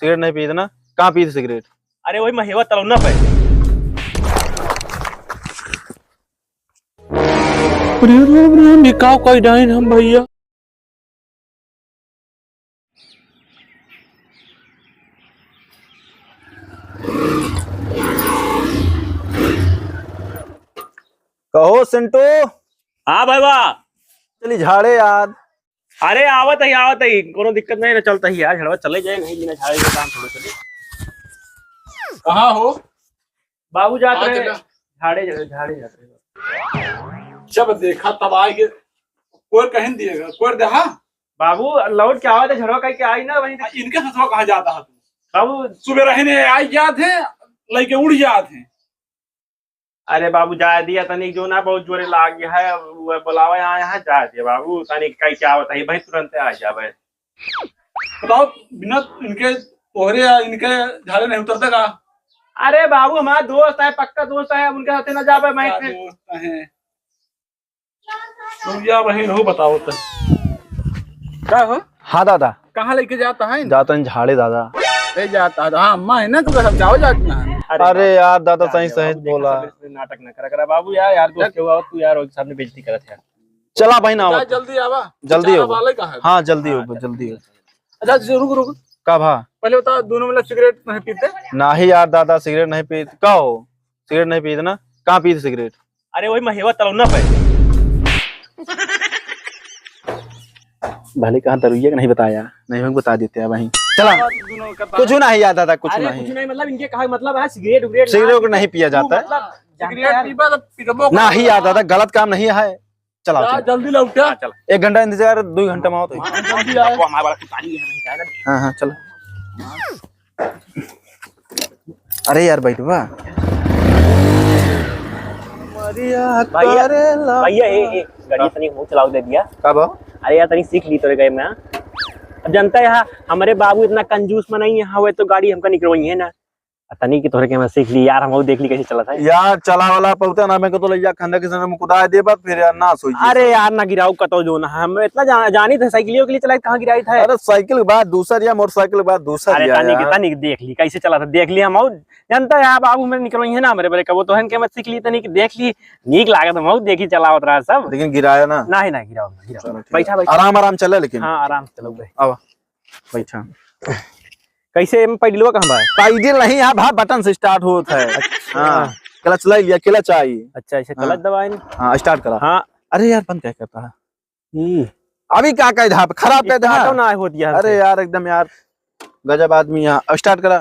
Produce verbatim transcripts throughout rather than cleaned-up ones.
सिगरेट नहीं पीत ना? कहाँ पीत सिगरेट? अरे वही महेवा तलौना पे। अरे राम राम, ये का कोई डाइन हम भैया। कहो सिंटू। हाँ भाई वाह। चली झाड़े यार। अरे आवत ही, आवत ही, कोनो दिक्कत नहीं ना, चलता ही यार, झड़वा चले जाए, नहीं बिना झाड़े के काम थोड़ा चले। कहाँ हो? बाबू जात हाँ, रहे, चला। झाड़े, झाड़े जात रहे। जब देखा तब आए के, कोई कहीं दिएगा, कोई दे, हाँ? बाबू लौट के आवत है, झड़वा कह के आई ना वहीं। आ, इनके ससुरा कहाँ जाता है तू? बाबू सुबह रहने आई जात है, लइके उड़ जात है। अरे बाबू, जाए दिया तनिक, जो ना बहुत जोरे लाग गया है, वो बुलावे आए हैं, जाए दिया बाबू, तनिक कहीं क्या होता है भाई, तुरंत आ जावे। बताओ, बिना इनके तोहरे या इनके झाड़े नहीं उतरते का? अरे बाबू, हमारा दोस्त है, पक्का दोस्त है, उनके साथे ना जावे मैं। क्या दोस्त है? तुम या बहिन हो, बताओ तो। का हो? हाँ दादा। कहाँ लेके जाता है इनको? जाता है झाड़े दादा। ले जाता है, हाँ, अम्मा है ना, तो सब जाओ जाती हैं। अरे अरे यार दादा, जा, सही जा, सही बाबू, देखा बोला। सब इसमें नाटक ना करा करा बाबू यार, यार दोस्त के हुआ तू यार, ओके सामने बेइज्जती करत है। चला बहिन, जा, आवत। जल्दी आवा। जल्दी चारा हो। वाले का है? हाँ, जल्दी हाँ, हो, चल। जल्दी हो। अच्छा, रुक, रुक। का भा? पहले बता, दोनों मतलब सिगरेट नहीं पीते? नहीं यार दादा, सिगरेट नहीं पीत। का हो? सिगरेट नहीं पीत ना? कहाँ पीत सिगरेट? अरे वही महेवा तलौना पे। भले कहाँ दरुइया का नहीं बताया, नहीं हम बता देते हैं वहीं। चला। दोनों का कुछ नहीं यार दादा, कुछ अरे नहीं। कुछ नहीं, मतलब इनके कहा मतलब है सिगरेट उगरेट सिगरेट ना को नहीं पिया जाता है। मतलब जानते सिगरेट यार। पीबा तो पिटबो नहीं यार दादा, गलत काम नहीं है। चलाओ, जा, चलाओ। जल्दी लौटा। हाँ, चल। एक घंटा इंतजार, दो घंटा में आओ तो। हाँ, जल्दी आए। वो हमारे वाला कुछ आ रही है, नहीं जाए ना। हाँ, हाँ, चलो। अरे यार, बैठवा। भैया, भैया, ए, ए, गाड़ी तनी मुंह चलाओ दे दिया। का बा? अरे यार, तनी सीख ली तोरे गए में। अब जानता है, यहाँ हमारे बाबू इतना कंजूस मनई है, हवे तो गाड़ी हमका निकलवाई है ना। आ तनी के तोहरे के हम सीख ली यार, हम देख ली कैसे चलत है। यार चला वाला पहुंचा ना, मैं को तो लइया खंदा के संग में कुदाए देबा, फिर यार नास होई जाई। अरे यार ना गिराऊ कतो जो ना, हम इतना जा-, जानी थे साइकिलियों के लिए चलाई, कहाँ गिराई था? अरे साइकिल के बाद दूसर या मोटरसाइकिल के बाद दूसर अरे या तनी के, यार। तनी के देख ली कैसे चलत है, देख ली हम। जानता है आप, बाबू मेरे निकलवाई है ना, मेरे बड़े कबो तोहन के मत सीख ली, तनी के देख ली, नीक लागत हम देखी चलावत रहा सब। लेकिन गिराया ना? नहीं, नहीं गिराओ, ना गिराओ। चलो, ठीक बैठा, है। बैठा। आराम, आराम चले लेकिन। हाँ, आराम से चलो बे। आवा। बैठा। कैसे एम पैडलवा कहाँ बा? पैडल नहीं, यहाँ भा बटन से स्टार्ट होत है। अच्छा। हाँ, क्लच ले लिया, क्लच आई। अच्छा, ऐसे हाँ। क्लच दबाए ना? हाँ, स्टार्ट करा। हाँ। अरे यार, बंद क्या करता है? हम्म। अभी क्या कह दहा, खराब कह दहा। स्टार्ट ना होत यार अरे हमसे। यार, एकदम यार, गजब आदमी यहाँ। स्टार्ट करा।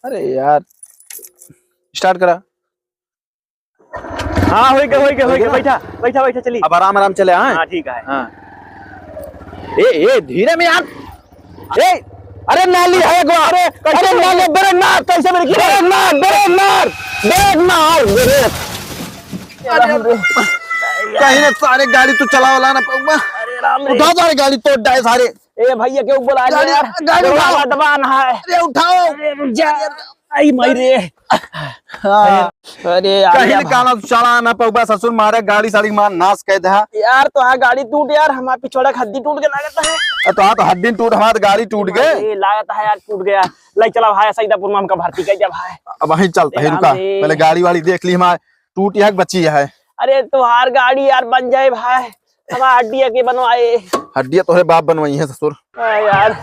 अरे यार, स्टार्ट करा। हाँ, होई गए, होई गए, होई गए, होई गए ना? बैठा, बैठा, बैठा, चली। अब आराम, आराम चले, हाँ? हाँ, ठीक है। हाँ। ए, ए, धीरे में यार। ए, अरे नाली है एगो, अरे, अरे नाली, ब्रेक मार, कैसे ब्रेक? ब्रेक मार, ब्रेक मार, ब्रेक मार, ब्रेक। अरे, अरे, कहीं ना सारे गाड़ी तू चलावला ना पउबा। अरे राम रे। उठा सारे गाड़ी तोड़ डाए सारे। ए भैया, केहू बोला ले गाड़ी, यार। गाड़ी उठाओ। लदवान है। अरे उठाओ। अरे रुक जा। आई माई रे। हाँ। अरे यार, कहीं यार। काना चला ना पउबा, ससुर मारे गाड़ी साड़ी मार नाश कर दे। यार, तो हाँ, गाड़ी टूट यार, हमारा पिछवाड़ा का हड्डी टूट के लागत है। अ, तो हाँ, तो हड्डी टूट, हमारा तो गाड़ी टूट गए। ए, लागत है यार, टूट गया। ले चला भाई, सैदापुर में हमका भर्ती कर दिया भाई। अब वहीं चलता है, ए, रुका। राम रे। पहले गाड़ी वाड़ी देख ली हमारे, टूट यहाँ बची है। अरे, तुहार गाड़ी यार बन जाए भाई, हमारा हड्डिया के बनवाए। हड्डिया तोहरे बाप बनवाई है ससुर। हाँ यार।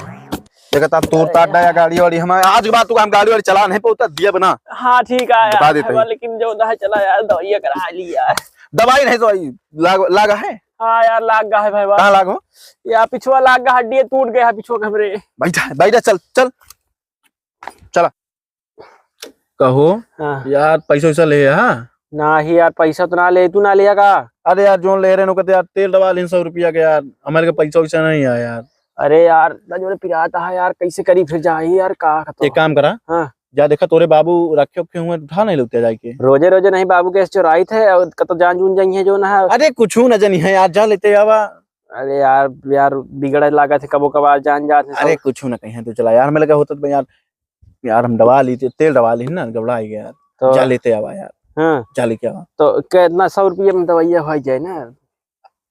देखा ता तोड़ ताड़ डाया गाड़ी वाड़ी हमारे। आज के बाद तू हम गाड़ी वाड़ी चला नहीं पाता, दिया बना। हाँ, ठीक है बता यार, देते हैं। लेकिन जो ना चला यार, दवाइया करा ली यार। दवाई नहीं, दवाई लाग, लागा है? हाँ यार, लाग गा है भाई। कहाँ लाग हो? यार, पिछुआ लाग गा, हड्डी टूट गया है पिछुआ के हमरे। बैठा, बैठा, चल, चल, चला। कहो, हाँ। यार, पैसा वैसा ले, हाँ? नाही यार, पैसा तो ना ले, तू ना लिया का? अरे यार, जोन ले रहे हैं, कहते यार, तेल डबा लेन सौ रुपया के यार, हमारे के पैसा वैसा नहीं है यार। अरे यार, इतना जोरे पिरात है यार, कैसे करी फिर जाई यार, का कहतो? एक काम करा, हाँ। जा देखा, तोरे बाबू रखे उखे हुए, उठा नहीं लेते जाए के। रोजे रोजे नहीं, बाबू के चोराई थे, और कतो जान जून जाई है जो ना। अरे, कुछ ना जानी है यार, जा लेते आवा। अरे यार, यार, बिगड़े लागत है, कबो कबार जान जात है अरे, सब। कुछ ना कहीं, तू चला यार, मैं लगा होता तो यार, यार, हम दवा ली, ते-, तेल दवा ली ना, गबड़ा ही गया यार। तो जा लेते आवा यार। हाँ। जा लेके आवा। तो कितना, सौ रुपया में दवाइया हो जाए ना?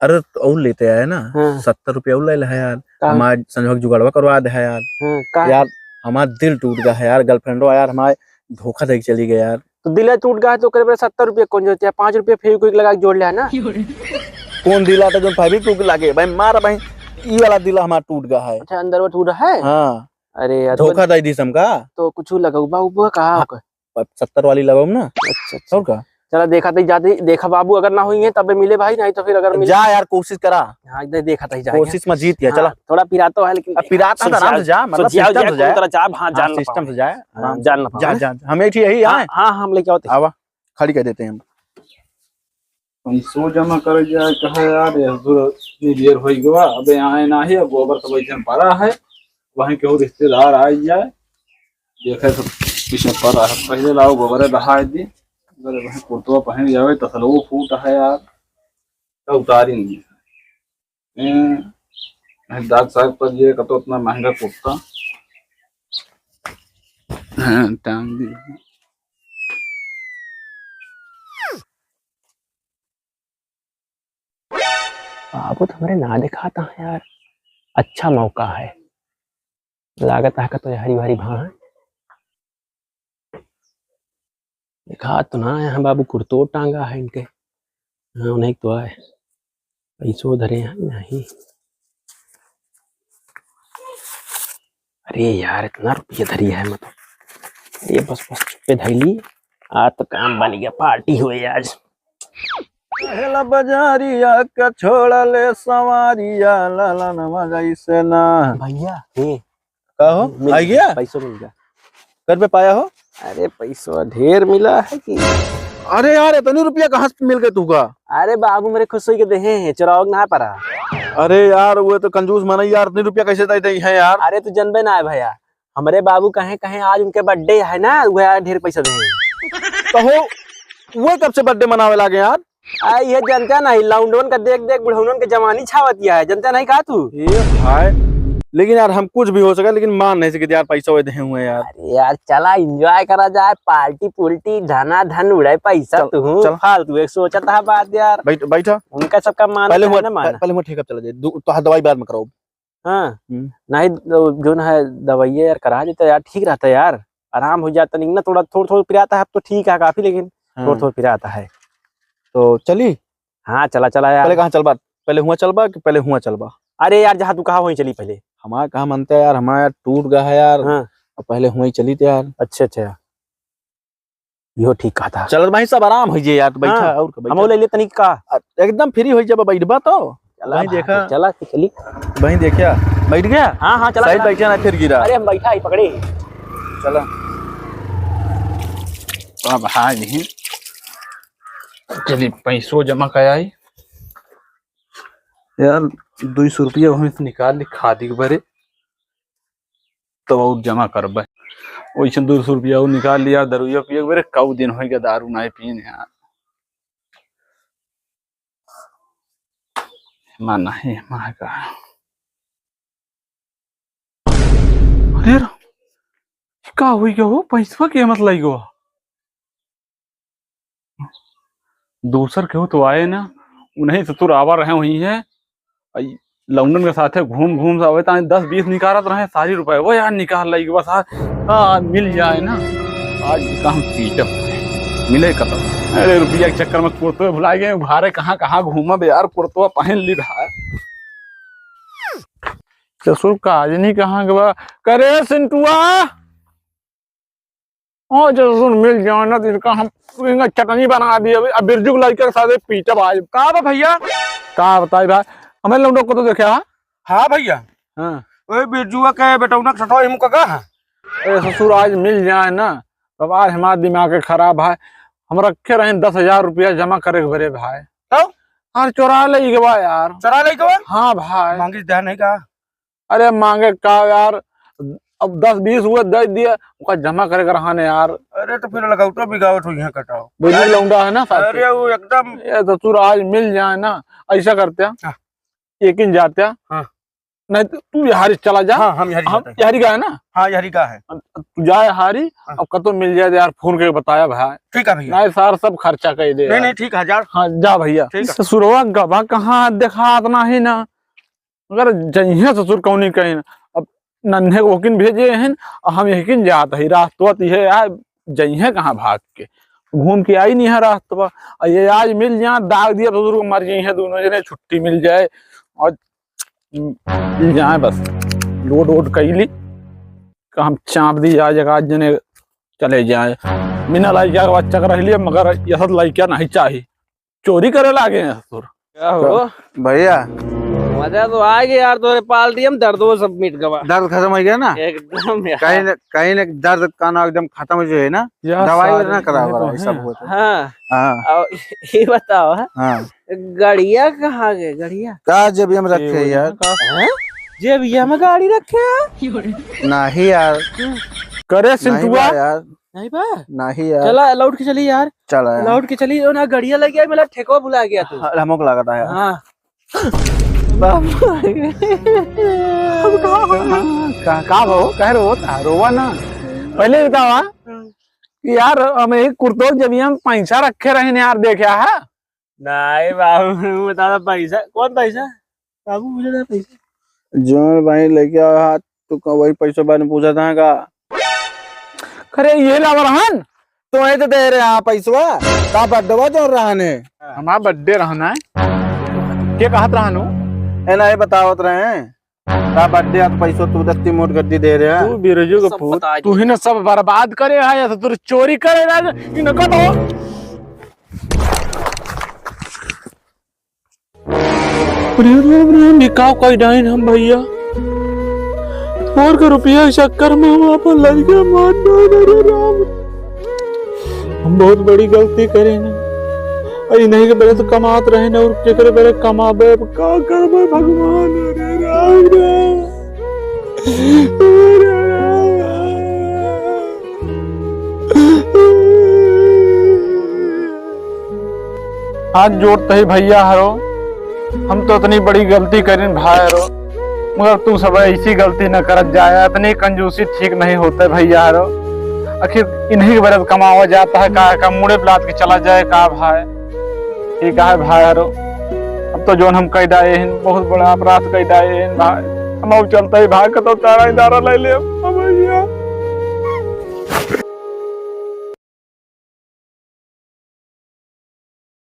अरे, तो और लेते आए ना, हाँ। सत्तर रुपया और ले ले है यार। का? हम आज संजोग जुगाड़वा करवा दे है यार। हाँ, का? यार, हमार दिल टूट गा है यार, girlfriend यार हमार धोखा देके चली गई यार। तो दिल टूट गा है तो ओकरे पे सत्तर रुपया कौन जोड़ते हैं, पाँच रुपया Fevikwik लगा के जोड़ लिया ना। कौन दिल आता जो Fevikwik लागे भाई, मार भाई, ई वाला दिल हमार टूट गा है। अच्छा, अंदर वो टूटा है? हाँ। अरे यार, धोखा दे दी हमका। तो कुछ लगौबा उबा कहा हाँ, ओकर? प-, सत्तर वाली लगाओ ना। अच्छा, अच्छा। और का? चला, देखा तई जाते, देखा बाबू, अगर ना होइहैं, तबे मिले भाई, नहीं तो फिर अगर मिले जा यार, कोशिश करा। हाँ, दे-, देखा तई जाए। कोशिश में जीत गया, हाँ, चला। थोड़ा पिराता है, लेकिन अब पिराता तो आराम से जा, मतलब सोचिया हो system से जाए। उतरा जा, हाँ, हाँ, जान ना system पावे। से जाए, हाँ, आराम से। जान ना जा, पावे। जा, जा। हम एक ही यही हाँ, आए। हाँ, हम लेके आओ ते। आवा, खड़ी कर देते हैं हम। पैसो जमा करे जाए कहे यार, ये दूर इतनी देर होई गवा, अबे आए नाही, अब गोबर सब ऐसे पड़ा है, वहीं केहू रिश्तेदार आ जाए, देखे सब पीछे पड़ा है, पहले लाओ गोबरे दहाई दी, अगर वहीं कुर्तवा पहन जावे, तसलवो फूट है यार, तो उतारी नहीं है। ए, दाग साग पर ये कतो इतना महंगा कुर्ता। हाँ, टांग दी। बाबू तो हमरे ना दिखाता है यार, अच्छा मौका है, लागत है का तो हरी भरी भाड़ है। देखा तो ना, यहाँ बाबू कुर्तो टांगा है इनके। हाँ, उन्हीं तो आए। पैसो धरे हैं, नहीं। अरे यार, इतना रुपया धरी है, मतलब। अरे बस, बस, चुप्पे धरी ली। आज तो काम बन गया, पार्टी हुए आज। पहला बजारिया का छोड़ा ले सवारिया, लाला नवा जैसे ना। भैया, हे, का हो? मिल आई गया, गया? पैसो मिल गया। घर पे पाया हो? अरे, पैसो ढेर मिला है कि? अरे यार, इतनी रुपया कहाँ से मिल गए तुका? अरे बाबू, मेरे खुश होई के देहे हैं, चुराव के ना पड़ा। अरे यार, वो तो कंजूस मनई यार, इतनी रुपया कैसे दे दे हैं यार? अरे, तू जनबे ना है भैया, हमरे बाबू कहे, कहे आज उनके birthday है ना, वह ढेर पैसा दे। कहो, वो कब से birthday मनावे लागे यार? आ, ये जनता नहीं, लौंडवन का देख देख बुढ़ौनन के जवानी छावत है, जनता नहीं का तू? ये भाई, लेकिन यार हम कुछ भी हो सके, लेकिन मान नहीं सके यार, पैसा वो देहे हुए यार। अरे यार, चला enjoy करा जाए, पार्टी पुल्टी, धना धन उड़ाए पैसा चल, तू। चल। फालतू एक सोचत है बात यार। बैठ, बैठा। उनका सबका मान पहले है हुआ, ना मान। पहले हुआ ठेका चला जाए, दु-, तो दवाई बाद में कराओ। हाँ। हम्म। नहीं, तो जोन है, दवाइया यार करा देता यार, ठीक रहता यार, आराम हो जाता। नहीं ना, थोड़ा, थोड़ा, थोड़ा पिराता है, अब तो ठीक है काफी, लेकिन हाँ। थोड़ा, थोड़ा पिराता है। तो चली? हाँ, चला, चला यार। पहले कहाँ चलबा? पहले हुआ चलबा कि पहले हुआ चलबा? अरे यार, जहाँ तू कहा वहीं चली पहले। हमारा कहाँ मनता है यार, हमारा यार टूट गया है यार। हाँ। अब पहले हुआ ही चली थे यार। अच्छा, अच्छा। इहो ठीक कहा था। चलत भाई, सब आराम होइ जाए यार, तो बैठा हाँ, और का, बैठा। हमहू ले ले तनिक का। अ, एकदम free होइ जाबा, बैठबा तो। चला वहीं भाई, देखा। चला के चली। वहीं देखा, बैठ गया? हाँ, हाँ, चला, सही चला। बैठा ना, फिर गिरा। अरे, हम बैठा ही पकड़े। चला। अब हाँ, यही। चली, पैसो जमा कर आई। यार, दुई सौ रुपया वहीं से निकाल ली, खादी के बरे। तो और जमा करबे। वैसे दो सौ रुपया और निकाल लिया, दरुइया पिए के बेरे, कऊ दिन होइ गया दारू नाहीं पीन यार। माना है, माँ का। अरे रा-, का हुई गया हो? पैसवा के मत लाई गो। दूसर केहू तो आए ना, उन्हीं ससुर आवा रहे हुई हैं। आई लौंडन के साथे घूम घूम से आवे, ताई दस बीस निकारत रहे, सारी रुपए वो यार निकाल लाई बस। आज, आज मिल जाए ना, आज का हम पीटब, मिले कतौ। अरे रुपया के चक्कर में कुर्तो भुला गए, भारे कहाँ कहाँ घूमब यार, कुर्तो पहन ली भाई। ससुर काजनी कहाँ गवा? करे सिंटुआ, ओ, जो सुन मिल जाओ ना, तो इनका हम, इनका चटनी बना दी। अभी, अब बिरजू के लड़के के साथ पीटब आज। का बा भैया? का बताई भाई, हमें लौंडो को तो देखे हा? हाँ भैया। हाँ। ओए बिरजुआ के बेटौना के सठवा हिमू का, का है? ए ससुर, आज मिल जाए ना, तब आज हमारा दिमाग के खराब है। हम रखे रहे दस हजार रुपया जमा करे के बरे भाई। तब? यार चोरा ले गवा यार। चोरा ले गवा? हाँ भाई। मांगी दे नहीं का? अरे मांगे का यार, अब दस बीस हुए दे दिए, ओका जमा करे के रहा ने यार। अरे तो फिर लगौटो बिगावट हुई है कटाओ। बिजली लौंडा है ना साथ अरे में। वो एकदम ये ससुर आज मिल जाए ना, ऐसा करते हैं। हाँ। एक दिन जाते हैं। हाँ। नहीं तो तू यहाँ चला जा। हाँ, हम यहाँ हम जाते हैं। यहाँ का है ना? हाँ, यहाँ का है। तू जाए हारी, हाँ। अब कतो मिल जाए तो यार फोन करके बताया भाई। ठीक है भैया। नहीं सार सब खर्चा कर दे नहीं, यार। नहीं, ठीक है, जा। हाँ, जा भैया। ठीक है। ससुरवा गवा कहाँ देखात नाही ना। अगर जइहे ससुर कौनी कहीं ना। अब नन्हे को ओकिन भेजे हैं, और हम यहकिन जात ही, रास्तवा तो यह है, जइहें कहाँ भाग के, घूम के आई नहीं है रास्तवा। और ये आज मिल जाए, दाग दिया ससुर को, मर गई हैं दोनों जने, छुट्टी मिल जाए और मिल जाए बस, लोड वोड कैली, काम चाप दी जाए, जगह जने चले जाए। बिना लइका के बच्चा के रह लिए, मगर यह सब लइका नहीं चाही, चोरी करे लागे हैं ससुर। क्या हो? भैया। मजा तो आ गया यार, तोरे पार्टी हम दर्दो सब मिट गवा। दर्द खत्म हो गया ना? एकदम यार। कहीं न, कहीं न दर्द का ना एकदम खत्म जो है ना, यार दवाई सारे ना करावा, ये तो ये सब हैं। होता है। हाँ। हाँ। और ये बताओ, हाँ? हाँ। गड़िया कहाँ गए, गड़िया? का जेबिया में रखे ये हैं यार। का? हैं? जेबिया में गाड़ी रखे हैं? नहीं यार। करे नहीं सिंटुआ? बा यार। नहीं बा? नहीं यार। चला, लौट के चली यार। चला यार। लौट के चली, ओ ना, गड़िया लग गया, मतलब ठेकवा भुला गया तू। हाँ, हमको लगा था यार। हाँ। बाप रे। का, का भाव? कह रो, रोवा ना। पहले बतावा कि यार, हम एक कुर्तो जेबिया में पैसा रखे रहे ने यार, देखा है? नहीं बाबू, बता पैसा, कौन पैसा? बाबू, मुझे ना पैसा। जौन भाई लेके आवा हाथ, तू का वही पैसा बारे में पूछा था का? अरे, ये लावा रहन, तो ऐसे दे रहे हैं पैसवा, का बर्थडे जो रहने? हमारा बर्थडे रहना है। के कहत रहन हो? ए, नहीं बतावत रहे हैं। का बर्थडे, आप पैसो तू दत्ती मोट गड्डी दे रहे हैं। तू बिरजू का सब पूत, बता तू ही ना सब बर्बाद करे है, या तो तू चोरी करे है, इनको तो। अरे राम राम, ये का कोई डाइन हम भैया? और का रुपया के चक्कर में हम अपन लड़का मार डाल, अरे राम। हम बहुत बड़ी गलती करे ना। अरे नहीं के बेरे तो कमात रहे ना, और केकरे बेरे कमाबे, अब का करबे भगवान, अरे राम राम। अरे राम राम। हाथ जोड़त ही भैया हरो, हम तो इतनी बड़ी गलती करिन भाई हरो, मगर तू सब ऐसी गलती न करत जाया, इतनी कंजूसी ठीक नहीं होते भैया हरो। आखिर इन्हीं के बरत कमावा जाता है, का, का मुड़े लात के चला जाए का भाई? ठीक है भाई हरो, अब तो जौन हम कह डाए हैं, बहुत बड़ा अपराध कह डाए हैं भाई। हम अब चलते ही भाई, कतो तारा इदारा ले ले।